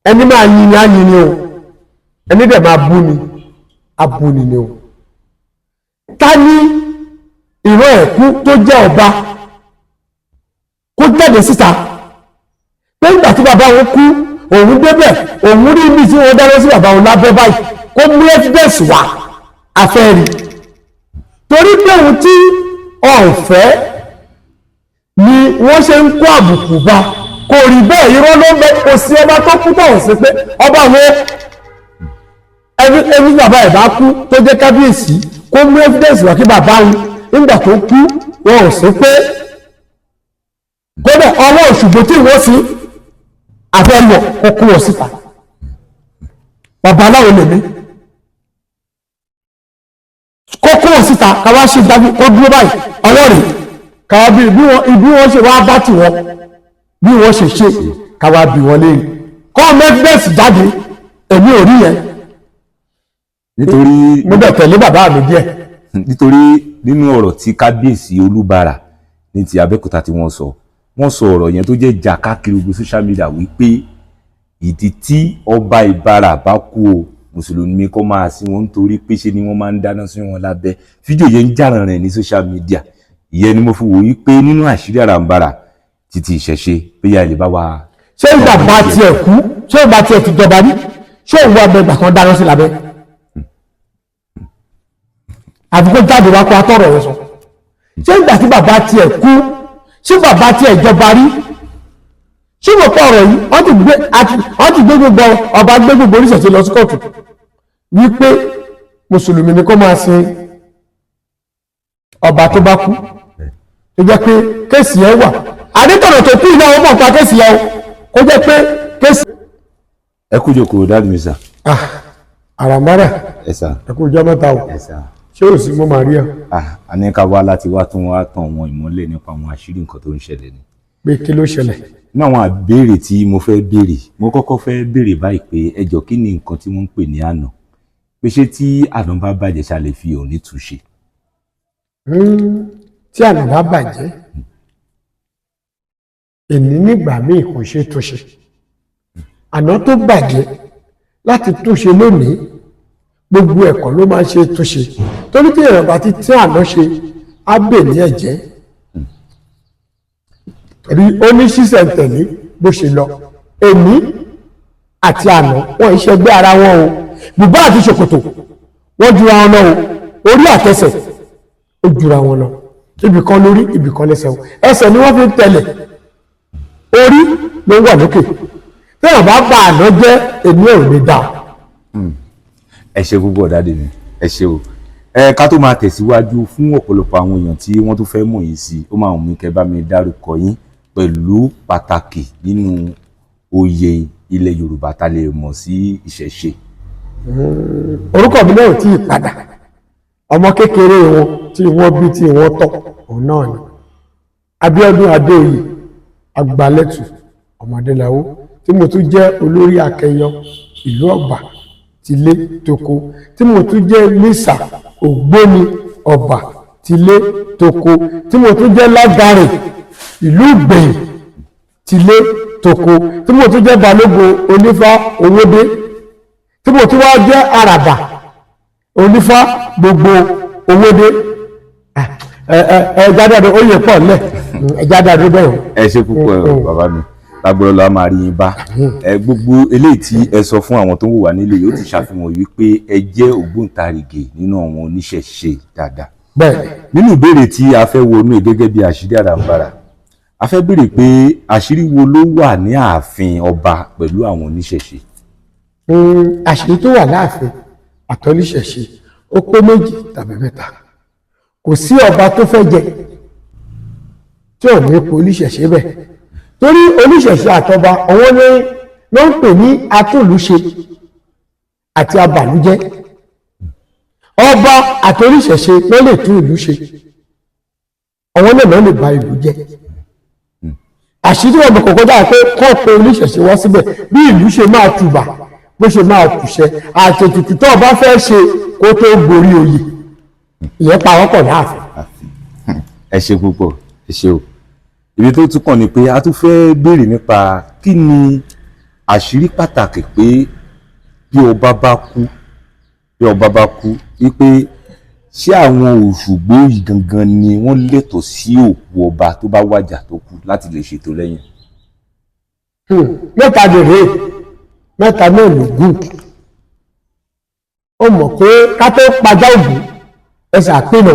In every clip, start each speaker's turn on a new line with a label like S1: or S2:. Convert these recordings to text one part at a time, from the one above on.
S1: Ẹni máa yin ni á yin ni o, ẹni dẹ̀ máa bú ni á bú ni ni o. Ta ni ìran ẹ̀kú tó jẹ́ ọba kó jáde síta pé nígbà tí bàbá òun kú, òun débẹ̀, òun rí ibi tí wọ́n dáná sí bàbá òun lábẹ́ báyìí? Kó mú evidence wá, afẹ́rí. Torí pé òun tí ọ̀fẹ́ ni wọ́n ṣe ń kó àbùkù bá, kò rí bẹ́ẹ̀, irọ́ ló ń bẹ. Kò sí ọba tó kú tó sí pé ọba wo ẹni ẹni bàbá ẹ̀ bá kú tó jẹ́ kábíyèsí, kó mú evidence wá kí bàbá òun nígbà tó kú wọn ò sí pé kódà ọwọ́ Òṣùgbó tí wọ́n sí àfẹ́mọ̀, kó kú wọn síta. Babaláwo lèmi, kó kú wọn síta, káwá ṣe dájú, kó dúró báyìí, ọwọ́ rẹ̀, káwá bí wọ́n bí wọ́n ṣe wá bá tì wọ́n, bí wọ́n ṣe ṣe, káwá bí wọ́n léèrè, kọ́ evidence jáde. Èmi ò rí yẹn.
S2: Nítorí
S1: Mo bẹ̀ tẹ̀lé bàbá mi díẹ̀.
S2: Nítorí nínú ọ̀rọ̀ tí kábíyèsí Olúbàrà ní ti Abẹ́òkúta tí wọ́n sọ, wọ́n sọ ọ̀rọ̀ yẹn tó jẹ́ jà káàkiri gbogbo social media wípé ìdí tí ọba Ìbàrà bá kú o, mùsùlùmí kọ́ máa sí wọn, nítorí pé ṣe ni wọ́n máa ń dáná sí wọn lábẹ́. Fídíò yẹn ń jà rìnrìn ní social media. Ìyẹn ni mo fi wò wípé nínú àṣírí àràǹbarà títí ìṣẹ̀ṣe pé yà lè bá wa.
S1: Ṣé ìgbà bá tiẹ̀ kú, ṣé ìgbà tiẹ̀ ti jọba ní, ṣé òun wà bẹ ìgbà kan dáná sí lábẹ́? Àfi kó jáde wá kó atọ́rọ̀ rẹ sọ. Ṣé ìgbà tí bàbá tiẹ̀ kú, ṣé bàbá tiẹ̀ jọba rí? Ṣé mo pọ̀ ọ̀rọ̀ yìí, wọ́n ti gbé gbogbo ọba, gbé gbogbo oníṣẹ̀ṣe lọ sí kóòtù wípé mùsùlùmí ni kó máa sin ọba tó bá kú, tó jẹ́ pé case yẹn wà. Adétọ̀nà tó kú iná wọn mọ̀ pa case yẹn o, kó jẹ́ pé case.
S2: Ẹ kú jókòó, daddy mi, sir.
S1: Ah, àràmárà.
S2: Ẹ sà.
S1: Ẹ kú ọjọ́ mẹ́ta o.
S2: Ẹ sà.
S1: Ṣé ò sí? Mo máa rí ọ.
S2: Ah, a ní ká wá láti wá tún wá tàn wọn ìmọ́lẹ̀ nípa àwọn àṣírí nǹkan tó ń ṣẹlẹ̀ ni.
S1: Pé kí ló ṣẹlẹ̀?
S2: Ní àwọn àbéèrè tí mo fẹ́ béèrè, mo kọ́kọ́ fẹ́ béèrè báyìí pé, ẹ jọ̀ọ́, kí ni nǹkan tí wọ́n ń pè ní àná? Pé ṣé tí àná bá bàjẹ́, ṣá lè fi òní túnṣe?
S1: Tí àná bá bàjẹ́, èní nígbà míì kò ṣe é túnṣe. Àná tó bàjẹ́, láti túnṣe lónìí, gbogbo ẹ̀kọ́ ló máa ń ṣe túnṣe, torí tí èèyàn bá ti tí àná ṣe, á bè ní ẹ̀jẹ̀, torí ó ní ṣísẹ̀ntẹ̀lé bó ṣe lọ. Èní àti àná wọn ìṣẹ́gbẹ́ ara wọn o. Bùbá àti ṣòkòtò, wọ́n jura wọn lọ o. Orí àtẹsẹ̀, ó jura wọn lọ. Ibì kan lórí, ibì kan lẹ́sẹ̀ o. Ẹsẹ̀ ni wọ́n fi ń tẹ̀lẹ̀, orí ló wà lókè. Téèyàn bá bá àná jẹ́, èmi ò lè dà.
S2: Ẹ ṣe púpọ̀, daddy mi, ẹ ṣe o. Ẹ ká tó máa tẹ̀síwájú, fún ọ̀pọ̀lọpọ̀ àwọn èèyàn tí wọ́n tún fẹ́ mọ̀ yín sí, ó máa wù mí kẹ́ bá mi dárúkọ yín pẹ̀lú pàtàkì nínú oyè ilẹ̀ Yorùbá tá lè mọ̀ sí ìṣẹ̀ṣe.
S1: Orúkọ mi náà ò tí ì padà. Ọmọ kékeré wọn tí wọ́n bí, tí wọ́n tọ́, òun náà ni Abíọ́dún Adéoyè Agbalẹ̀tù Ọmọdéláwó, tí mo tún jẹ́ olórí akẹyọ ìlú Ọ̀gbà tilé toko, tí mo tún jẹ́ Mísà Ògbóni Ọ̀bà tilé toko, tí mo tún jẹ́ Lágàrè ìlú Ìgbẹ̀yìn tilé toko, tí mo tún jẹ́ Balógun Onífá Owódé, tí mo tún wá jẹ́ Àràbà Onífá gbogbo Owódé. Ẹ ẹ ẹ jáde, ó yẹ pọ̀ lẹ̀, ẹ jáde bẹ́ẹ̀ o.
S2: Ẹ ṣe púpọ̀, bàbá mi. Lágbọ́dọ̀ lọ́wọ́ máa rí yín bá. Ẹ gbogbo eléyìí tí ẹ sọ fún àwọn tó ń wò wá nílé yóò ti ṣàfihàn wípé ẹ jẹ́ ògbóǹtarìgì nínú àwọn oníṣẹ̀ṣe dáadáa.
S1: Bẹ́ẹ̀.
S2: Nínú ìbéèrè tí a fẹ́ wọnú ẹ̀ gẹ́gẹ́ bí àṣírí àràǹbarà, a fẹ́ béèrè pé àṣírí wo ló wà ní ààfin ọba pẹ̀lú àwọn oníṣẹ̀ṣe?
S1: Àṣírí tó wà láàfin àtọ́níṣẹ̀ṣe, ó pé méjì tàbí mẹ́ta. Kò sí ọba tó fẹ́ jẹ tí ò ní ipò oníṣẹ̀ṣe bẹ́ẹ̀, torí oníṣẹ̀ṣe àtọba ọwọ́ ní ló ń pè ní atúnlùṣe àti abàlújẹ́. Ọba àti oníṣẹ̀ṣe ló lè tún ìlú ṣe, ọwọ́ náà ló lè ba ìlú jẹ́. Àṣírí ọmọ kọ̀ọ̀kan dáa pé kọ́ pé oníṣẹ̀ṣe wá síbẹ̀, bí ìlú ṣe máa tùbà, bó ṣe máa tùṣẹ, àtètùtù tó ọba fẹ́ ṣe kó tó gorí oyè, ìyẹn pa wọ́n pọ̀ láàfin.
S2: Ẹ ṣe púpọ̀, ẹ ṣe o. Ibi tó tún kàn ni pé a tún fẹ́ béèrè nípa kí ni Àṣírí pàtàkì pé bí ọba bá kú, bí ọba bá kú, wípé ṣé àwọn Òṣùgbó yìí gangan ni wọ́n lẹ́tọ̀ọ́ sí òkú ọba tó bá wàjà tó kú láti lè ṣètò lẹ́yìn?
S1: Mẹ́ta dèrè mẹ́ta náà ló gùn. Ó mọ̀ pé ká tó pajá ògùn ẹsẹ̀ àpinnu.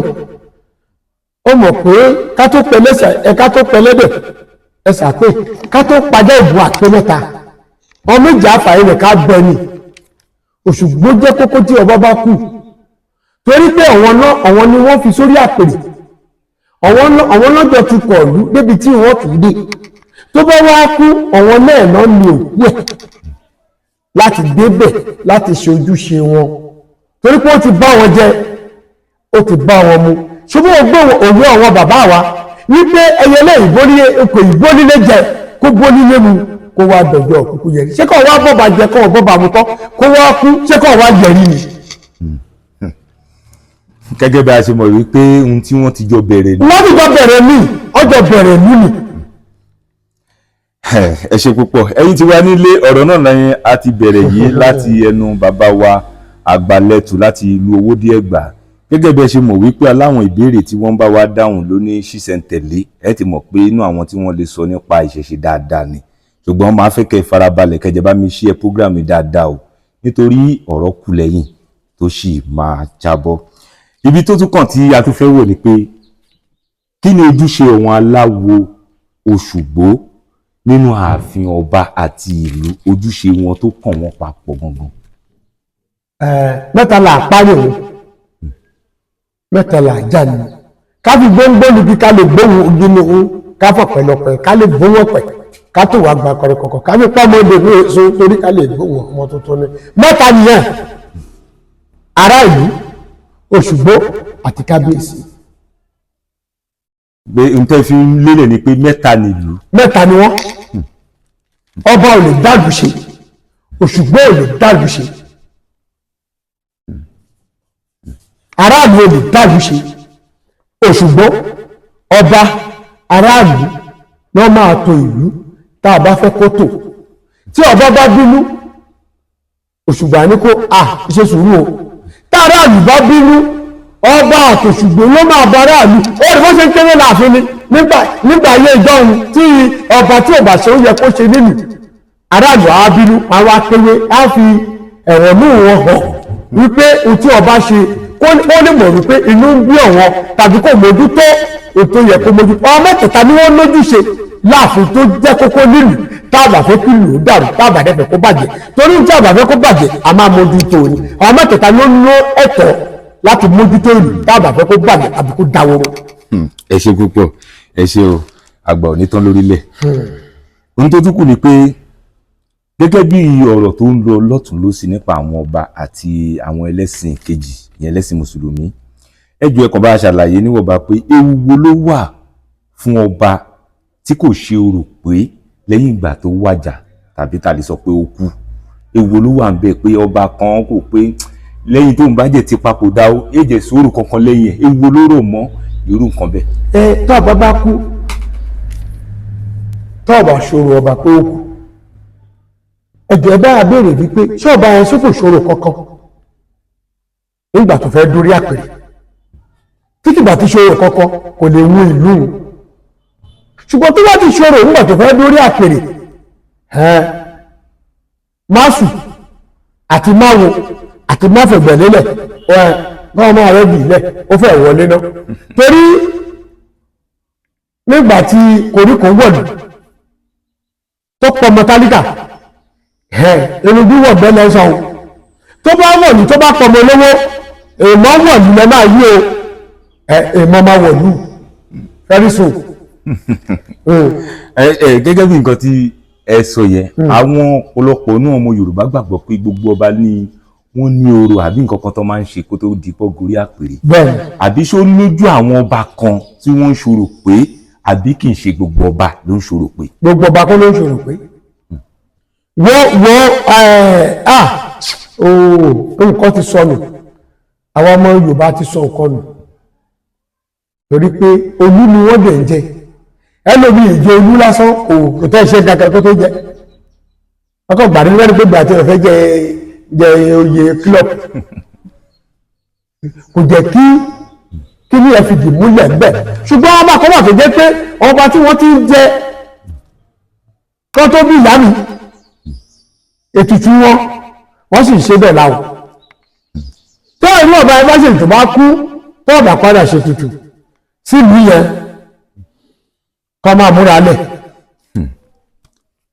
S1: Ó mọ̀ pé ká tó pẹlẹ́sẹ̀ ẹ ká tó pẹlẹ́dẹ̀ ẹsẹ̀ àpè, ká tó pajá ògùn àpè mẹ́ta. Ọmọ méjì àfààní rẹ̀ ká bẹ ni. Òṣùgbó jẹ́ kókó tí ọba bá kú, torí pé àwọn náà, àwọn ni wọ́n fi sórí àpèrè, àwọn lọ́jọ́ tukọ̀ ìlú débi tí wọ́n tún dé. Tó bá wá kú, àwọn náà náà ní òkú ẹ̀ láti débẹ̀ láti ṣe ojúṣe wọn, torí pé ó ti bá wọn jẹ, ó ti bá wọn mu. Ṣùgbọ́n ó gbé òwe àwọn bàbá wa wípé ẹyẹlé ìbólílé kò ìbólílé jẹ, kó bólílé mu, kó wá dọ̀jọ́ òkúkú yẹrí. Ṣé kò wá bọ́ba jẹ, kó bọ́ba mu tán, kó wá kú, ṣé kò wá yẹrí ni?
S2: Gẹ́gẹ́ bí a ṣe mọ̀ wípé ohun tí wọ́n ti jọ bẹ̀rẹ̀ ni.
S1: Wọ́n ti jọ bẹ̀rẹ̀ mí, ọjọ́ bẹ̀rẹ̀ mí ni.
S2: Ẹ ṣe púpọ̀. Ẹ̀yin tí wà nílé, ọ̀rọ̀ náà lẹ́yìn a ti bẹ̀rẹ̀ yìí láti ẹnu bàbá wa Àgbàlẹ̀tù láti ìlú Owódé Ẹ̀gbá. Gẹ́gẹ́ bí ẹ ṣe mọ̀ wípé aláwọn ìbéèrè tí wọ́n bá wa dáhùn ló ní ṣísẹ̀ntẹ̀lé, ẹ ti mọ̀ pé inú àwọn tí wọ́n lè sọ nípa ìṣẹ̀ṣe dáadáa ni. Ṣùgbọ́n máa fẹ́ kẹ́ farabalẹ̀, kẹ́ jẹ́ bá mi share program dáadáa o, nítorí ọ̀rọ̀ kù lẹ́yìn tó sì máa jábọ́. Ibi tó tún kàn tí a tún fẹ́ wò ni pé kí ni ojúṣe àwọn aláwo Òṣùgbó nínú ààfin ọba àti ìlú, ojúṣe wọn tó kàn wọ́n papọ̀ gangan?
S1: Mẹ́ta là parí òun, mẹ́ta là já ni. Ká fi gbóngbó níbi ká lè gbóhùn ojú ní òun, ká fọ̀pẹ̀lọpẹ̀ ká lè gbóhùn ọ̀pẹ̀, ká tó wà gba kọ̀rọ̀ kọ̀kọ̀, ká fi pọ́nmọ́ òde ní èso torí ká lè gbóhùn ọmọ tuntun ni. Mẹ́ta nìyẹn: ará ìlú, Òṣùgbó àti kábíyèsí.
S2: Pé n tẹ́ fi ń lélẹ̀ ni pé mẹ́ta nílùú.
S1: Mẹ́ta ni wọ́n. Ọba ò lè dàlú ṣe, Òṣùgbó ò lè dàlú ṣe, aráàlú ò lè dàlú ṣe. Òṣùgbó, ọba, aráàlú wọ́n máa tò ìlú tá a bá fẹ́ kó tò. Tí ọba bá bínú, Òṣùgbó á ní kó a ṣe sùúrù o. Tá aráàlú bá bínú, ọba àtòṣùgbó ló máa bá aráàlú. Ó rí bó ṣe ń kéré láàfin ni nígbà ayé ìjọhun tí ọba tí ò bá ṣe ó yẹ kó ṣe nílùú, aráàlú á bínú, àwọn akéwé á fi ẹ̀rọ̀nú wọn hàn wípé ohun tí ọba ṣe kó lè mọ̀ wípé inú ń bí ọ̀wọ́n tàbí kò mójútó ètò yẹ kó mójútó. Ọmọ mẹ́tẹ̀ẹ̀ta ni wọ́n lójúṣe láàfin tó jẹ́ kókó nílùú. Tá a bá fẹ́ kí ìlú dàrú, tá a bá dẹ́fẹ̀ kó bàjẹ́, torí tí a bá fẹ́ kó bàjẹ́, a máa mójútó ni. Ọmọ mẹ́tẹ̀ẹ̀ta ló ní ẹ̀tọ́ láti mójútó ìlú tá a bá fẹ́ kó bàjẹ́ àbí kó dáwọ́rọ́.
S2: Ẹ ṣe púpọ̀, ẹ ṣe o. Àgbà ò ní tán lórílẹ̀. Ohun tó tún kù ni pé gẹ́gẹ́ bí ọ̀rọ̀ tó ń lọ lọ́tùn lósì nípa àwọn ọba àti àwọn ẹlẹ́sìn kejì, ìyẹn ẹlẹ́sìn mùsùlùmí, ẹ jọ̀ọ́ ẹ kàn bá a ṣàlàyé níwọ̀nba pé ewu wo ló wà fún ọba tí kò ṣe orò pé lẹ́yìn ìgbà tó wàjà, tàbí ta lè sọ pé ó kú? Ewu wo ló wà ń bẹ pé ọba kan kò pé lẹ́yìn tó ń bá jẹ́ ti papòdà ó èjẹ̀ sóòrò kankan lẹ́yìn ẹ̀? Ewu wo ló rò mọ́ irú nǹkan bẹ́ẹ̀?
S1: Ẹ tó ọba bá kú, tó ọba ṣòro ọba pé ó kú, ẹjọ ẹ bá a béèrè wípé ṣé ọba yẹn ṣó kò ṣòro kankan nígbà tó fẹ́ dórí àpèrè? Tí kìgbà tí ṣòro kankan kò lè wú ìlú, ṣùgbọ́n tó bá ti ṣòro nígbà tó fẹ́ dórí àpèrè, máṣù àti máwo àti máfẹ̀gbẹ̀lélẹ̀ ẹ kọ́ ọmọ rẹ̀ bì lẹ̀ ó fẹ́ wọlé náà. Torí nígbà tí koríko wọ̀lú tó pọ̀ mọ́tálíkà irun bí wọ̀ bẹ́ẹ̀ lẹ́sàn o, tó bá wọ̀lú tó bá pọ̀ mọ́ lówó, èèmọ̀ wọ̀lú lẹ́ máa yí o, èèmọ̀ máa wọ̀lú very soon.
S2: Ẹ gẹ́gẹ́ bí nǹkan tí ẹ sọ yẹn, àwọn ọ̀pọ̀lọpọ̀ náà ọmọ Yorùbá gbàgbọ́ pé gbogbo ọba ní wọ́n ní orò àbí nǹkan kan tó máa ń ṣe kó tó di pọ́ gorí àpèrè. Àbí ṣó lójú àwọn ọba kan tí wọ́n ń ṣòro pé, àbí kì í ṣe gbogbo ọba ló ń ṣòro pé?
S1: Gbogbo ọba kọ́ ló ń ṣòro pé. Wọ́n nǹkan ti sọnù, àwọn ọmọ Yorùbá ti sọ nǹkan nù, torí pé olú ni wọ́n dẹ̀ ń jẹ. Ẹlòmí ìjẹ olú lásán kò tẹ́ ṣe kankan tó tó jẹ. Ọkọ̀ gbàdé ní wẹ́n pé gbà tí wọ́n fẹ́ jẹ jẹ oyè club, kò jẹ́ kí kí ní ẹ fìdí múlẹ̀ ńbẹ̀. Ṣùgbọ́n ọba kan wà tó jẹ́ pé ọba tí wọ́n ti ń jẹ kán tó bí ìyá mi, ètùtù wọn, wọ́n sì ń ṣe bẹ́ẹ̀ láwọn tó ìlú ọba ẹ bá ṣe tó bá kú, tó ọba padà ṣe tutù sílùú yẹn, kọ́ máa múra lẹ̀.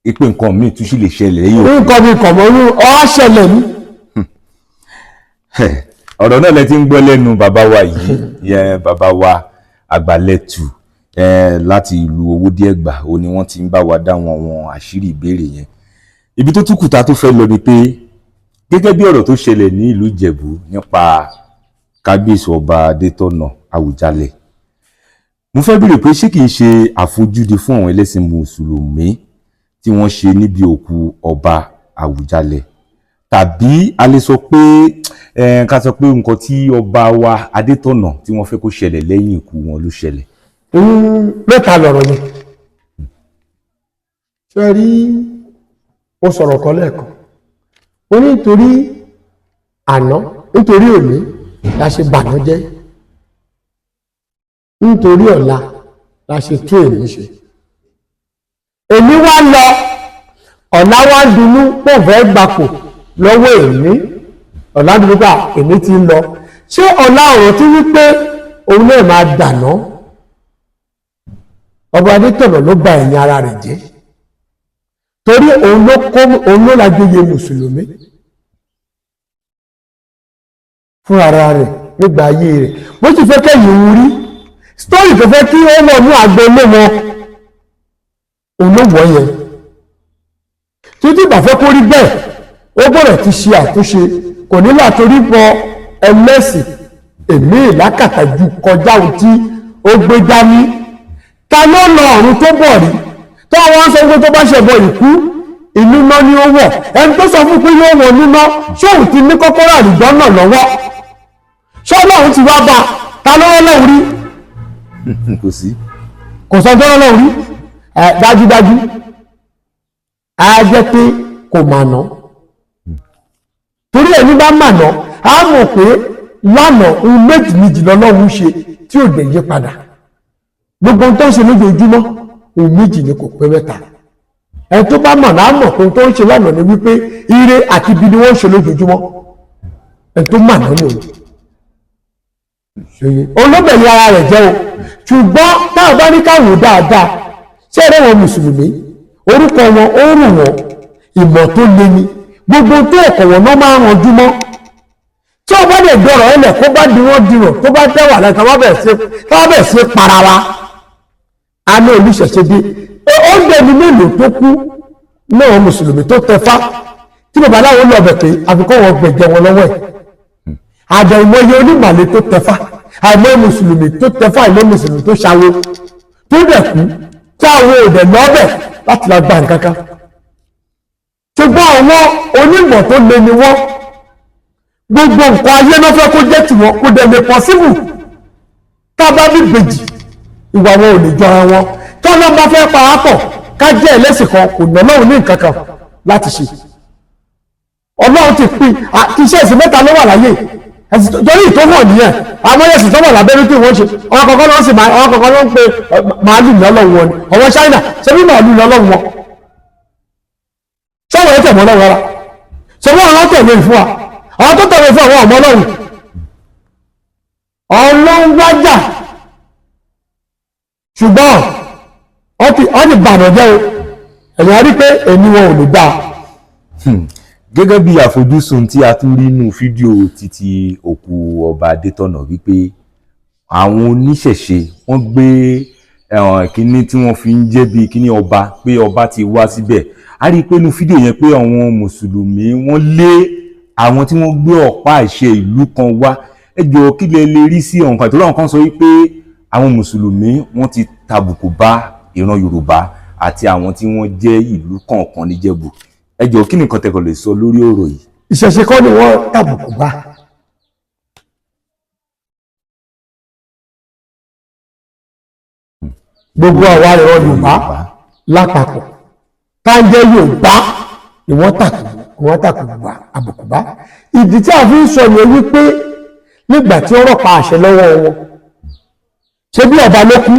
S2: Ipe nǹkan míì tún sì lè ṣẹlẹ̀ lẹ́yìn òkú.
S1: Nǹkan mi kàn mọ́ orú ọ́ ṣẹlẹ̀ ní.
S2: Ọ̀rọ̀ náà lẹ ti ń gbọ́ lẹ́nu bàbá wa yìí yẹn, bàbá wa Àgbàlẹ̀tù láti ìlú Owódé-Ẹ̀gbá, ó ní wọ́n ti ń bá wa dá wọn wọn àṣírí ìbéèrè yẹn. Ibi tó tún kù tá tó fẹ́ lọ ni pé gẹ́gẹ́ bí ọ̀rọ̀ tó ṣẹlẹ̀ ní ìlú Ìjẹ̀bú nípa kábíyèsí ọba Adétọ̀nà Àwùjalẹ̀, mo fẹ́ béèrè pé ṣé kìí ṣe àfojúdi fún àwọn ẹlẹ́sìn mùsùlùmí tí wọ́n ṣe níbi òkú ọba Àwùjalẹ̀, tàbí a lè sọ pé ká sọ pé nǹkan tí ọba wa Adétọ̀nà tí wọ́n fẹ́ kó ṣẹlẹ̀ lẹ́yìn ikú wọn ló ṣẹlẹ̀?
S1: Mẹ́ta lọ̀rọ̀ yẹn. Ṣe rí, ó sọ̀rọ̀ kan lẹ́ẹ̀kan, ó ní nítorí àná, nítorí òní la ṣe bàná jẹ́, nítorí ọ̀la la ṣe tún èmi ṣe. Èmi wá lọ, ọ̀la wá ń dunú pò fẹ́ gbapò lọ́wọ́ èmi. Ọ̀la ń dunú pé èmi ti ń lọ. Ṣé ọ̀la ọ̀rọ̀ tí wípé òun náà máa dàná? Ọba Adétọ̀nà ló ba ẹ̀yìn ara rẹ̀ jẹ́, torí òun ló kó, òun ló lajoyè mùsùlùmí fún ara rẹ̀ nígbà ayé rẹ̀. Bó ti fẹ́ kẹ́yìn òun rí sítórì tó fẹ́ kí ó lọ mú àgbo ilé wọn, òun ló wọ̀ yẹn. Títí ìgbà fẹ́ kó rí bẹ́ẹ̀, ó gbọ́dọ̀ ti ṣe àtúnṣe. Kò ní látorí bọ ẹlẹ́sìn èmi ìlákàtà ju kọjá ohun tí ó gbé dání. Ta ló lọ ọ̀run tó bọ̀ rí tó àwọn sọ pé tó bá ṣẹ̀bọ ìkú, ìlú náà ni ó wọ̀? Ẹni tó sọ fún pé yóò wọ̀ níná, ṣé òun ti ní kọ́kọ́rọ́ àlùjọ náà lọ́wọ́? Ṣé Ọlọ́run ti wá bá? Ta ló rọ́ lọ́hùn rí?
S2: Kò sí.
S1: Kò sọ tó rọ́ lọ́hùn rí. Ẹ dájúdájú, á jẹ́ pé kò mànà, torí ẹni bá mànà á mọ̀ pé lánàá ohun méjì méjì lọ́lọ́run ṣe tí ò dẹ̀ yí padà. Gbogbo ohun tó ń ṣe lójoojúmọ́, ohun méjì ni, kò pé mẹ́ta. Ẹni tó bá mọ̀nà á mọ̀ pé ohun tó ń ṣe lánàá ni wípé ire àti ibi ni wọ́n ń ṣe lójoojúmọ́. Ẹni tó mọ̀nà ni òun ṣòye olóbẹ̀yẹ ara rẹ̀ jẹ́ o. Ṣùgbọ́n táwọn bá ní káwò dáadáa, ṣé ẹ̀rọ wọn mùsùlùmí, orúkọ wọn ó rù wọn, ìmọ̀ tó le ni. Gbogbo tó ọkọ̀ wọn náà máa ń ranjú mọ́. Tí wọ́n bá dẹ̀ gbọ́rọ̀ ẹlẹ̀ kó bá di wọ́n dirọ̀, tó bá tẹ́wà láti táwọn bẹ̀ sí para wa, a ní olùṣẹ̀ṣẹ̀ dé. Ó ń dẹni mélòó tó kú náà mùsùlùmí tó tẹfá tí babaláwo lọ bẹ̀ pé àfikún wọn gbẹ̀jẹ̀ wọn lọ́wọ́ ẹ̀. Àdà ìmọye onímàlẹ̀ tó tẹfá, àìmọye mùsùlùmí tó tẹfá, àìmọye mùsùlùmí tó ṣàwo tó dẹ̀ kú, tí àwọn òdẹ̀ lọ́bẹ̀ láti lọ gba nǹkan kan. Ṣùgbọ́n àwọn onímọ̀ tó le ni wọ́n. Gbogbo nǹkan ayé ló fẹ́ kó jẹ́ tiwọn, kó dẹ̀ lè possible. Tá a bá bí bèjì, ìwà wọn ò lè jọra wọn. Tọ́lọ́ bá fẹ́ parapọ̀ ká jẹ́ ẹlẹ́sìn kan, kò ná lọ́run ní nǹkan kan láti ṣe. Ọlọ́run ti pín kí iṣẹ́ ìsìn mẹ́ta ló wà láyé torí ìtọ́wọ̀ nìyẹn. Àwọn ẹ̀sìn tó wà lábẹ́rẹ́ tí wọ́n ṣe, ọwọ́ kọ̀ọ̀kan ló ń sì, ọwọ́ kọ̀ọ̀kan ló ń pe màálù lọ́lọ́run wọn ni. Ọwọ́ China ṣe bí màálù lọ́lọ́run wọn, sọ́wọ́n ẹ̀ tẹ̀mọ́ lọ́wọ́ rárá. Ṣe wọ́n àwọn tẹ̀lé fún wa, àwọn tó tẹ̀lé fún àwọn ọmọ ọlọ́run, ọlọ́run wájà. Ṣùgbọ́n wọ́n ti bàbọ̀ jẹ́ o. Ẹ̀yìn á rí pé èmi wọn ò lè dáa.
S2: Gẹ́gẹ́ bí àfojúsùn tí a tún rí nínú fídíò títí òkú ọba Adétọ̀nà, wípé àwọn oníṣẹ̀ṣe wọ́n gbé kínní tí wọ́n fi ń jẹ́ bí kínní ọba, pé ọba ti wá síbẹ̀. A rí i pé nínú fídíò yẹn pé àwọn mùsùlùmí wọ́n lé àwọn tí wọ́n gbé ọ̀pá àṣẹ ìlú kan wá. Ẹ jọ̀ọ́, kí lẹ lè rí sí ọ̀hún kan ìtòlú? Àwọn kan sọ wípé àwọn mùsùlùmí wọ́n ti tàbùkù bá ìran Yorùbá àti àwọn tí wọ́n jẹ́ ìlú kọ̀ọ̀kan níjẹ̀bú. Ẹ jọ̀ọ́, kí nìkan tẹkọ̀ lè sọ lórí ọ̀rọ̀ yìí?
S1: Ìṣẹ̀ṣe kọ́ ni wọ́n tàbùkù bá. Gbogbo àwa ìran Yorùbá lápapọ̀ tá ń jẹ́ Yorùbá, ni wọ́n tàkù wọ́n tàkù wá àbùkù bá. Ìdí tí a fi ń sọ yẹn wípé nígbà tí ó rọ̀pa àṣẹ lọ́wọ́ wọn, ṣé bí ọba ló kú,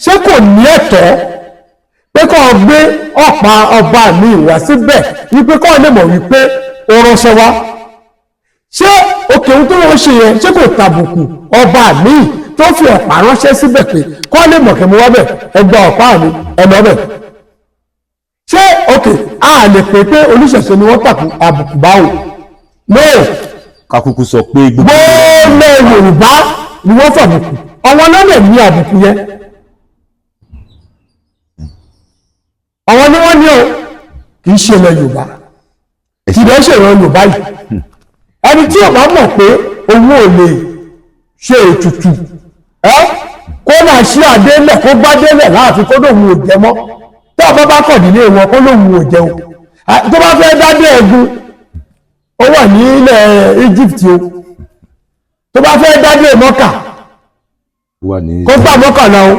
S1: ṣé kò ní ẹ̀tọ́ pé kó o gbé ọ̀pá ọba mi wá síbẹ̀ wípé kó o lè mọ̀ wípé ó ránṣẹ́ wá? Ṣé òkè ohun tó wọ́n ṣe yẹn, ṣé kò tàbùkù ọba mi tó fi ọ̀pá ránṣẹ́ síbẹ̀ pé kó lè mọ̀ kí mo wá bẹ̀, ẹ gba ọ̀pá mi, ẹ lọ bẹ̀? Ṣé òkè a lè pè pé oníṣẹ̀ṣe ni wọ́n tàkù àbùkù báwo? No.
S2: Kakuku sọ pé gbogbo
S1: Yorùbá ni wọ́n fàbùkù, àwọn lọ́lẹ̀ ní àbùkù yẹn, àwọn ni wọ́n ní o, kì í ṣe ilẹ̀ Yorùbá, kì í ṣe ìran Yorùbá yìí. Ẹni tí ò bá mọ̀ pé owó ò lè ṣe ètùtù kó máa ṣí àdélẹ̀, kó bá délẹ̀ láàfin, kó lóun ò jẹ mọ́. Tó ọba bá kọ̀ nílé wọn, kó lóun ò jẹun. Tó bá fẹ́ dádé ẹ̀gún, ó wà ní ilẹ̀ Egypt o. Tó bá fẹ́ dádé Mọ́kà, kó gbà Mọ́kà náà o.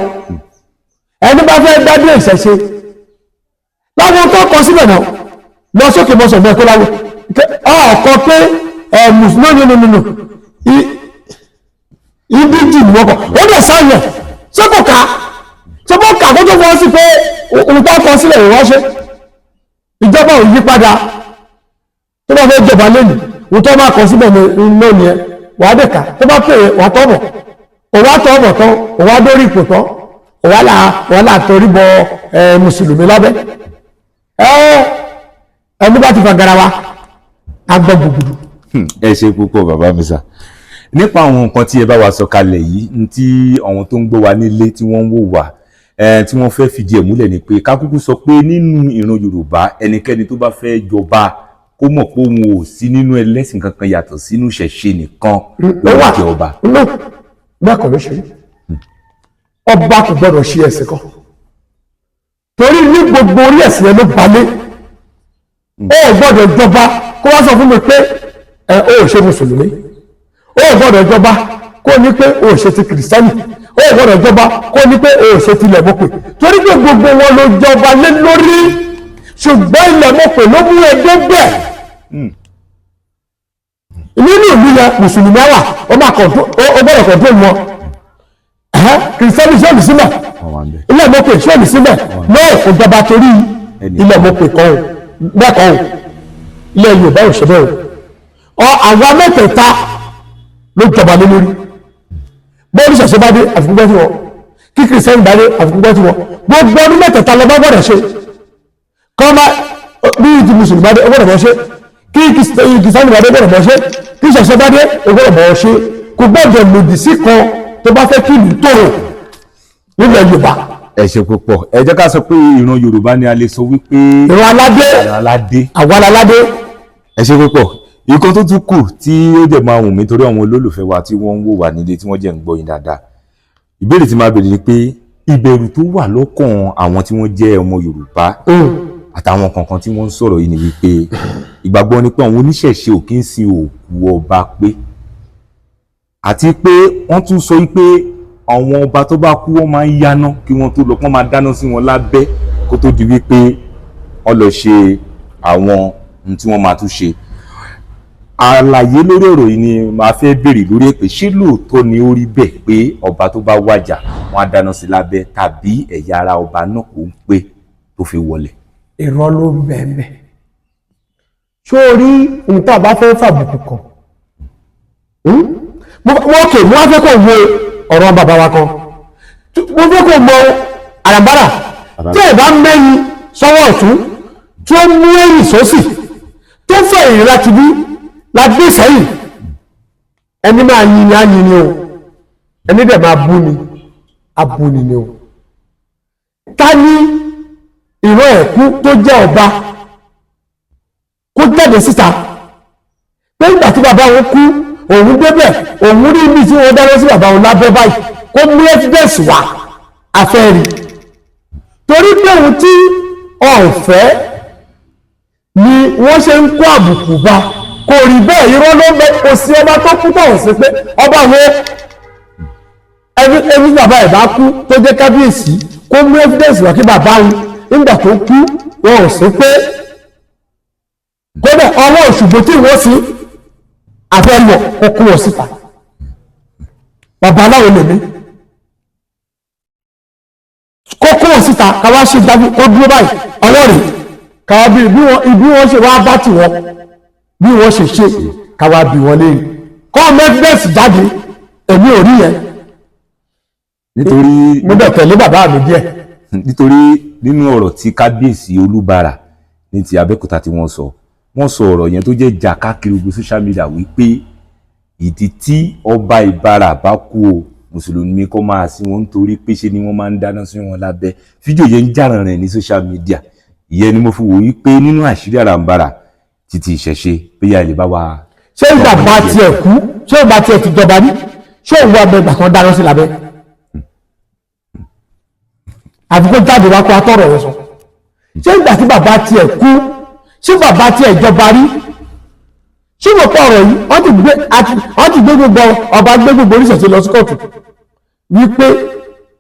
S1: Ẹni bá fẹ́ dádé ìṣẹ̀ṣe láwọn tó kọ síbẹ̀ náà lọ sókè mọ́sọ̀ bẹ́ẹ̀ kó láwọn ọkọ̀ pé mùsùlùmí nínú ibi jì ní wọ́n kọ̀ ó dẹ̀ sáyẹ̀. Ṣé kò ká? Ṣé bó kà kó tó fọ́ sí pé ohun tó kọ sílẹ̀ ìwọ́n ṣe? Ìjọba ò yí padà. Tó bá fẹ́ jọba lẹ́nu, ohun tó máa kọ síbẹ̀ lónìí ẹ wà á dẹ̀ka. Tó bá pè é wà á tọ́ bọ̀, òwò á tọ́ bọ̀ tán, òwò á dórí ipò tán, òwò á là torí bọ mùsùlùmí lábẹ́. Ẹni bá ti fa garawa agbọ́ gbùgbùrù.
S2: Ẹ ṣe púpọ̀ bàbá mi sà. Nípa àwọn nǹkan tí ẹ bá wa sọ kalẹ̀ yìí, ní tí àwọn tó ń gbọ́ wa nílé tí wọ́n ń wò wá, tí wọ́n fẹ́ fìdí ẹ̀ múlẹ̀ ni pé kákúkú sọ pé nínú ìran Yorùbá, ẹnikẹ́ni tó bá fẹ́ jọba kó mọ̀ pé òun ò sí nínú ẹlẹ́sìn kankan yàtọ̀ sínú ìṣẹ̀ṣe nìkan ló jẹ ọba.
S1: Bẹ́ẹ̀ kọ́ ló ṣe rí. Ọba kò gbọ́dọ̀ ṣe ẹ̀sìn kan, torí ní gbogbo orí ẹ̀sìn yẹn ló balẹ̀. Ó gbọ́dọ̀ jọba kó wá sọ fún mi pé ẹ ó ṣe mùsùlùmí. Ó gbọ́dọ̀ jọba kó ní pé ó ṣe ti kìrìsìtẹ́nì. Ó gbọ́dọ̀ jọba kó ní pé ó ṣe ti ilẹ̀ mọ̀pẹ̀, torí pé gbogbo wọn ló jọba lé lórí, ṣùgbọ́n ilẹ̀ mọ̀pẹ̀ ló mú ẹgbẹ́ bẹ́ẹ̀. Nínú ìlú yẹn mùsùlùmí wà, ó gbọ́dọ̀ kọ̀ǹtó wọn. Kìrìsìtẹ́nì ṣé òní síbẹ̀, ilẹ̀ mọ̀pẹ̀ ṣé òní síbẹ̀ náà kò jọba torí ilẹ̀ mọ̀pẹ̀ kan o, bẹ́ẹ̀ kan o. Ilẹ̀ Yorùbá ò ṣe bẹ́ẹ̀ o. Àwa mẹ́tẹ̀ẹ̀ta ló jọba lé lórí. Bọ́ọ̀lù ṣẹ̀ṣẹ̀ bá dé àfikún gbọ́ sí wọn, kí kìrìsìtẹ́nì bá dé àfikún gbọ́ sí wọn. Gbogbo ọdún mẹ́tẹ̀ẹ̀ta lọ bá gbọ́dọ̀ ṣe. Kọ́ bá bí ti mùsùlùmí bá dé ó gbọ́dọ̀ bọ́ ṣe, kí kìrìsìtẹ́nì bá dé ó gbọ́dọ̀ bọ́ ṣe, kí ṣẹ̀ṣẹ̀ bá dé ó gbọ́dọ̀ bọ́ ṣe. Kò gbọ́dọ̀ lòdì sí kan tó bá fẹ́ kí ìlú tòrò nílẹ̀ Yorùbá.
S2: Ẹ ṣe púpọ̀. Ẹ jẹ́ ká sọ pé ìran Yorùbá ni a lè sọ wípé
S1: ìran aládé, àwa aládé.
S2: Ẹ ṣe púpọ̀. Ìkan tó tún kù tí ó dẹ̀ máa wù mí torí àwọn olólùfẹ́ wa tí wọ́n ń wò wá nílé tí wọ́n jẹ́ ń gbọ́ yín dáadáa, ìbéèrè tí máa béèrè ni pé ìbẹ̀rù tó wà lọ́kàn àwọn tí wọ́n jẹ́ ọmọ Yorùbá àtàwọn kankan tí wọ́n ń sọ̀rọ̀ yìí ni wípé ìgbàgbọ́ ni pé àwọn oníṣẹ̀ṣe ò kí ń sin òkú ọba pé, àti pé wọ́n tún sọ wípé àwọn ọba tó bá kú wọ́n máa ń yáná kí wọ́n tó lọ, wọ́n máa dáná sí wọn lábẹ́ kó tó di wípé wọ́n lọ ṣe àwọn ohun tí wọ́n máa tún ṣe. Àlàyé lórí ọ̀rọ̀ yìí ni màá fẹ́ béèrè lórí ẹ̀ pé ṣé lóòótọ́ ni ó rí bẹ́ẹ̀ pé ọba tó bá wàjà wọ́n á dáná sí lábẹ́ tàbí ẹ̀yà ara ọba náà kò ń pé tó fi wọlé?
S1: Irọ́ ló ń bẹ̀ẹ̀bẹ̀. Ṣó o rí ohun tá a bá fẹ́ fàbùkù kàn? Mo kè mo wá fẹ́ kó wo ọ̀rọ̀ bàbá wa kan, mo fẹ́ kó mọ àràǹbarà tí ẹ̀ bá mẹ́yìn sọ́wọ́ ọ̀tún tí ó mú ẹ̀yìn sósì tó fẹ́ ìrìn láti bí lágbé sẹ́yìn, ẹni máa yin ni á yin ni o, ẹni dẹ̀ máa bú ni á bú ni ni o. Ta ni ìran ẹ̀kú tó jẹ́ ọba kó jáde síta pé nígbà tí bàbá òun kú òun débẹ̀ òun rí ibi tí wọ́n dáná sí bàbá òun lábẹ́ báyìí, kó mú evidence wá afẹ́rí? Torí pé òun tí ọ̀fẹ́ ni wọ́n ṣe ń kó àbùkù bá, kò rí bẹ́ẹ̀. Irọ́ ló ń bẹ. Kò sí ọba tó kú tó sí pé ọba wo ẹbí bàbá ẹ̀ bá kú tó jẹ́ kábíyèsí kó mú evidence wá kí bàbá òun nígbà tó kú wọn ò sí pé. Kódà ọwọ́ Òṣùgbó tí wọ́n sí àfẹ́mọ̀ kó kó wọ́n síta. Babaláwo lèmi, kó kó wọ́n síta, káwá ṣe dájú kó dúró báyìí ọwọ́ rẹ̀, káwá bí bí wọ́n ṣe wá bá tiwọn, bí wọ́n ṣe ṣe, káwá bí wọ́n léèrè, kọ́ mẹ́fídẹ́sì jáde. Èmi ò rí yẹn.
S2: Nítorí
S1: Mo bẹ̀ tẹ̀lé bàbá mi díẹ̀.
S2: Nítorí nínú ọ̀rọ̀ tí kábíyèsí Olúbàrà ní ti Abẹ́òkúta tí wọ́n sọ, wọ́n sọ ọ̀rọ̀ yẹn tó jẹ́ jà káàkiri gbogbo social media wípé ìdí tí ọba Ìbàrà bá kú o, mùsùlùmí kọ́ máa sí wọn, nítorí pé ṣe ni wọ́n máa ń dáná sí wọn lábẹ́. Fídíò yẹn ń jà rìnrìn ní social media. Ìyẹn ni mo fi wò wípé nínú àṣírí àràǹbarà títí ìṣẹ̀ṣe, bóyá ẹ lè bá wa.
S1: Ṣé ìgbà bá tiẹ̀ kú, ṣé ìgbà tiẹ̀ ti jọba ní, ṣé òun wà bẹ́ẹ̀ gbà kan dáná sí lábẹ́? Àfi kó jáde wá kó atọ́rọ̀ rẹ sọ. Ṣé ìgbà tí bàbá tiẹ̀ kú, ṣé bàbá tiẹ̀ jọba rí? Ṣé mo pọ̀ ọ̀rọ̀ yìí, wọ́n ti gbé gbogbo ọba, gbé gbogbo oríṣiríṣi lọ sí kóòtù wípé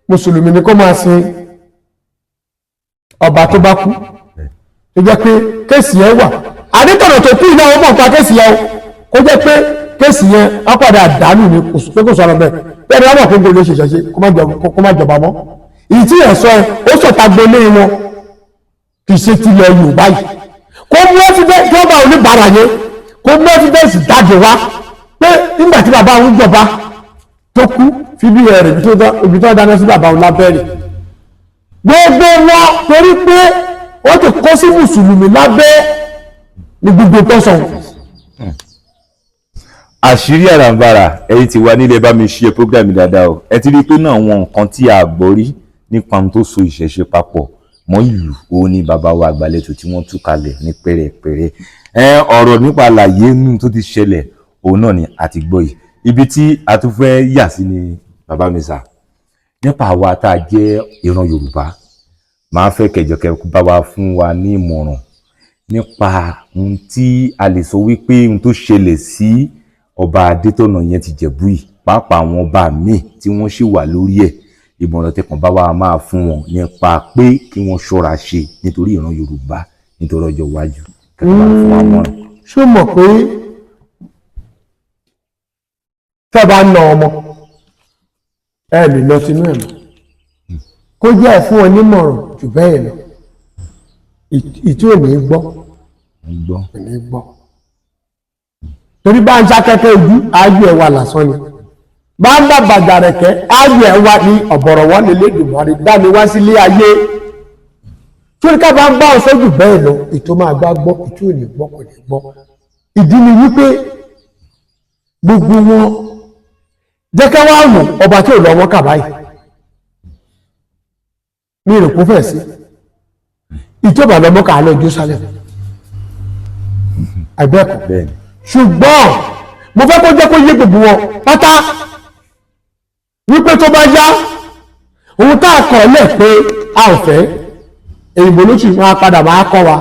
S1: mùsùlùmí ni kó máa sin ọba tó bá kú, tó jẹ́ pé case yẹn wà. Adétọ̀nà tó kú iná ọmọ nǹkan case yẹn o, kó jẹ́ pé case yẹn wọ́n padà dànù ní pé kò sọ̀rọ̀ bẹ́ẹ̀. Bẹ́ẹ̀ ni wọ́n mọ̀ pé gbogbo ṣe ṣẹ̀ṣẹ̀ kó má jọba mọ́. Ìyí tí yẹn sọ ẹ, ó sọ̀tà gbolé wọn, kì í ṣe tilẹ̀ Yorùbá yìí. Kó mú evidence tí wọ́n bá oníbàárà yẹn, kó mú evidence jáde wá pé nígbà tí bàbá òun jọba tó kú, fi bí ẹ̀rẹ̀ ibi tó dáná sí bàbá òun lábẹ́rẹ̀ gbogbo wọn, torí pé wọ́n ti kó sí mùsùlùmí lábẹ́ ní gbogbo tó sọ.
S2: Àṣírí àràǹbarà, ẹ̀yin ti wà nílé, bá mi ṣe program dáadáa o. Ẹ ti rí i pé náà àwọn nǹkan tí a gbọ́ rí nípa ohun tó so ìṣẹ̀ṣe papọ̀ mọ́ ìlú, òun ni bàbá wa àgbàlẹ̀tò tí wọ́n tú kalẹ̀ ní pẹ́rẹpẹ́rẹ. Ẹ ọ̀rọ̀ nípa àlàyé nínú tó ti ṣẹlẹ̀, òun náà ni a ti gbọ́ yìí. Ibi tí a tún fẹ́ yà sí ni, bàbá mi sà, nípa àwa tá a jẹ́ ìran Yorùbá, màá fẹ́ kẹjọkẹ bá wa fún wa ní ìmọ̀ràn nípa ohun tí a lè sọ wípé ohun tó ṣẹlẹ̀ sí ọba Adétọ̀nà yẹn ti Jẹ̀bú yìí, pàápàá àwọn ọba míì tí wọ́n ṣì wà lórí ẹ̀, ìmọ̀ràn tẹkàn bá wa máa fún wọn nípa pé kí wọ́n ṣọ́ra ṣe nítorí ìran Yorùbá, nítorí ọjọ́ iwájú, kẹtọ́ bá fún wa mọ̀ràn.
S1: Ṣó mọ̀ pé tẹ́ bá na ọmọ ẹ lè lọ sínú ẹ̀ mọ́, kó jẹ́ fún ọ nímọ̀ràn jù bẹ́ẹ̀ lọ, ìtí ò ní gbọ́.
S2: Ń gbọ́.
S1: Ò ní gbọ́, torí bá ń ṣakẹ́kẹ́ ojú ayé ẹ̀ wà lásán ni, bá ń bá bàjà rẹ̀ kẹ́ ayé ẹ̀ wà ní ọ̀bọ̀rọ̀wọ́ lélẹ́dùnmọ́rí dáni wá sílé ayé. Torí ká bá ń bá ọ sọ́jù bẹ́ẹ̀ lọ, ètò máa gbá gbọ́, ìtí ò ní gbọ́ kò ní gbọ́. Ìdí ni wípé gbogbo wọn jẹ́ ká wá wò ọba tí ò lọ wọn kà báyìí ní ìròkó fẹ̀ sí ìjọba lọ́mọ kà á lọ Jerusalem àìbẹ́ẹ̀kọ́?
S2: Bẹ́ẹ̀ni.
S1: Ṣùgbọ́n mo fẹ́ kó jẹ́ kó yé gbogbo wọn pátá wípé tó bá yá, ohun tá a kọ̀ lẹ̀ pé a ò fẹ́ èyìnbó ló sì máa padà máa kọ́ wa,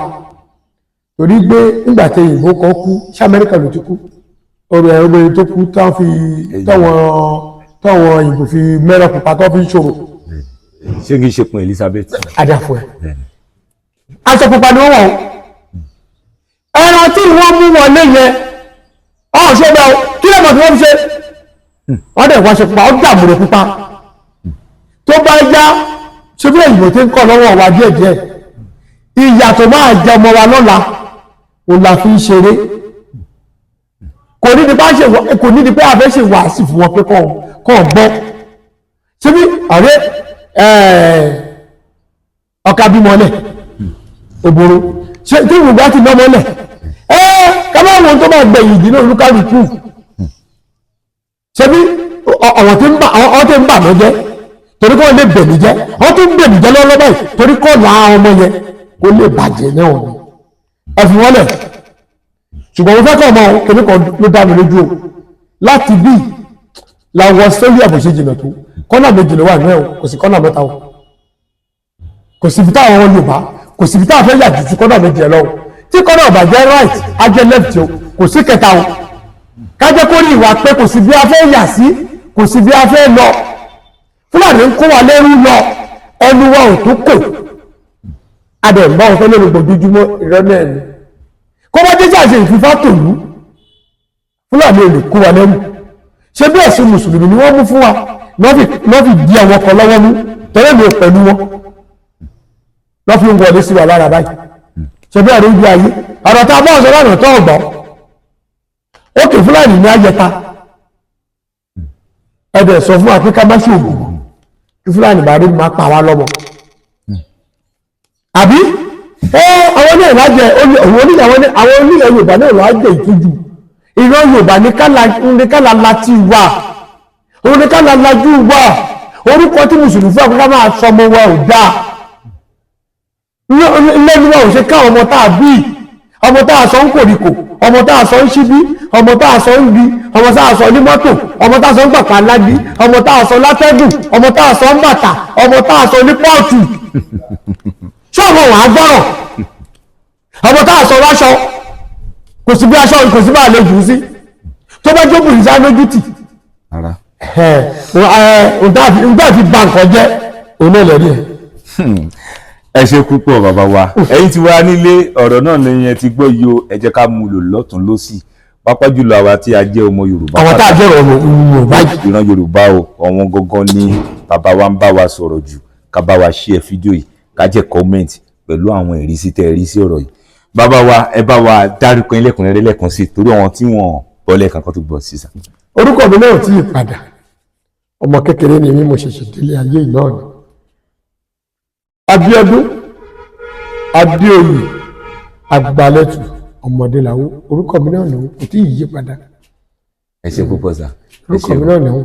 S1: torí gbé nígbà tí èyìnbó kan kú sí Amẹ́ríkà ló ti kú, ọ̀rọ̀ ẹ̀ obìnrin tó kú táwọn fi táwọn òyìnbó fi mẹ́rọ̀ pupa tó fi ń ṣòro.
S2: Ṣé kìí ṣe pin Elizabeth?
S1: Àdàfọ̀ ẹ̀.
S2: Bẹ́ẹ̀ni.
S1: Aṣọ pupa ni wọ́n wọ̀ o. Ẹran tí wọ́n mú wọlé yẹn ọ̀ ṣe bẹ́ẹ̀ o, kí lè mọ̀ tí wọ́n fi ṣe? Wọ́n dẹ̀ wọ́n aṣọ pupa, ó dààmú rẹ̀ pupa. Tó bá yá, ṣé bí òyìnbó ti ń kọ́ lọ́wọ́ wa díẹ̀díẹ̀, ìyà tó máa jẹ ọmọ wa lọ́la òun la fi ń ṣeré. Kò ní di bá ṣe kò ní di pé a fẹ́ ṣe wàásù fún wọn pé kọ́ gbọ́. Ṣé bí ọ̀rẹ́ ọkà bímọ lẹ̀ òbòrò ṣe tí ìwùgbà ti lọ́mọ lẹ̀ ẹ́ ká má wọn tó máa gbẹ̀yìn ìdí náà olúkálùkù. Ṣe bí ọ̀wọ̀n tí ń bà ọ́ tí ń bà mọ́ jẹ́ torí kọ́ lè bẹ̀ mí jẹ́, ọ́ tí ń bẹ̀ mí jẹ́ lọ́wọ́ báyìí torí kọ́ là ọmọ yẹn kó lè bàjẹ́ náà ni ẹ fi wọ́n lẹ̀. Ṣùgbọ́n mo fẹ́ kọ́ ọmọ kìnìún kan ló dá mi lójú o, láti bí làwọn Australia bò ṣe jìnnà tó, kọ́nà méjì ló wà ní ẹ̀ o, kò sí kọ́nà mẹ́ta o, kò síbi táwọn Yorùbá, kò síbi táwọn fẹ́ yà jù ju kọ́nà méjì ẹ̀ lọ o. Tí kọ́nà ọ̀bà jẹ́ right, á jẹ́ left o, kò sí kẹta o. Kájẹ́ kó rí ìwà pé kò sí bí a fẹ́ yà sí, kò sí bí a fẹ́ lọ. Fúlàní ń kó wa lẹ́rú lọ, ẹnu wa ò tó kò adẹ̀ ń bá wọn fẹ́ lórí gbòdújúmọ́. Ìrọ́ náà ni Kó bá jẹ́ ṣàṣe ìfífá tòlú, Fúlàní ò lè kó wa lẹ́rù. Ṣé bí ẹ̀sìn mùsùlùmí ni wọ́n mú fún wa lọ́ fi di àwọn kan lọ́wọ́ mú tẹ́lẹ̀ mi ò pẹ̀lú wọn lọ́ fi ń wọlé sí wa lára báyìí? Ṣe bí ẹ̀rí ibi ayé ọ̀rọ̀ tá a bá ọ̀sẹ̀ lánàá tó ọ̀gbọ́n ókè Fúlàní ní ayẹta ẹ̀dẹ̀ sọ fún wa pé ká má ṣe ògùn kí Fúlàní bá rí máa pa wá lọ́mọ àbí ẹ àwọn náà lájẹ òun oníyàwó ní àwọn oníyàwó Yorùbá náà lájẹ ìtújú ìran Yorùbá ní kálá láti wà, òun ní kálá lajú wà. Orúkọ tí mùsùlùmí fún akọ́kọ́ máa sọmọ wa ò dáa lẹ́nu wa, ò ṣe ká ọmọ tá a bí, ọmọ tá a sọ ń kòríkò, ọmọ tá a sọ ń ṣíbí, ọmọ tá a sọ ń bi, ọmọ tá a sọ ní mọ́tò, ọmọ tá a sọ ń gbàpá lágbí, ọmọ tá a sọ látẹ́gùn, ọmọ tá a sọ ń bàtà, ọmọ tá a sọ ní pọ́ọ̀tù. Ṣé ọmọ wàá gbọ́rọ̀? Ọmọ tá a sọ láṣọ, kò sí bí aṣọ, kò sí bá a lè jù ú sí tó bá jókòó ìsá lójú tì.
S2: Rárá.
S1: Ẹ̀ ǹdá fi ba nǹkan jẹ́ òun náà lẹ́rí ẹ̀.
S2: Ẹ ṣe púpọ̀, bàbá wa. Ẹ̀yin tí wàá nílé, ọ̀rọ̀ náà lẹ́yìn ẹ ti gbọ́ yìí o. Ẹ jẹ́ ká mú lò lọ́tún lọ́sì, pápá jùlọ àwa tí a jẹ́ ọmọ Yorùbá.
S1: Àwọn tá a jẹ́ ọmọ Yorùbá yìí.
S2: Ìran Yorùbá o, ọ̀wọ́n gangan ni bàbá wa ń bá wa sọ̀rọ̀ jù. Ká bá wa share fídíò yìí, ká jẹ́ comment pẹ̀lú àwọn ìrísí tẹ́ ẹ rí sí ọ̀rọ̀ yìí. Bàbá wa, ẹ bá wa dárúkọ yín lẹ́kùnrẹ́rẹ́ lẹ́ẹ̀kan sí, torí àwọn tí wọ́n bọ́ lẹ́ẹ̀kan kan tó gbọ́ sísà.
S1: Orúkọ mi náà tí ì padà. Ọmọ kékeré ni mí, mo ṣẹ̀ṣẹ̀ délé ayé yìí náà ni. Abíọ́dún Adéoyè Àgbàlẹ̀tù Ọmọdéláwó, orúkọ mi náà nìhun, kò tí ì yí padà.
S2: Ẹ ṣe púpọ̀ sà. Ẹ
S1: Orúkọ
S2: ṣe
S1: mi
S2: o.
S1: náà nìhun.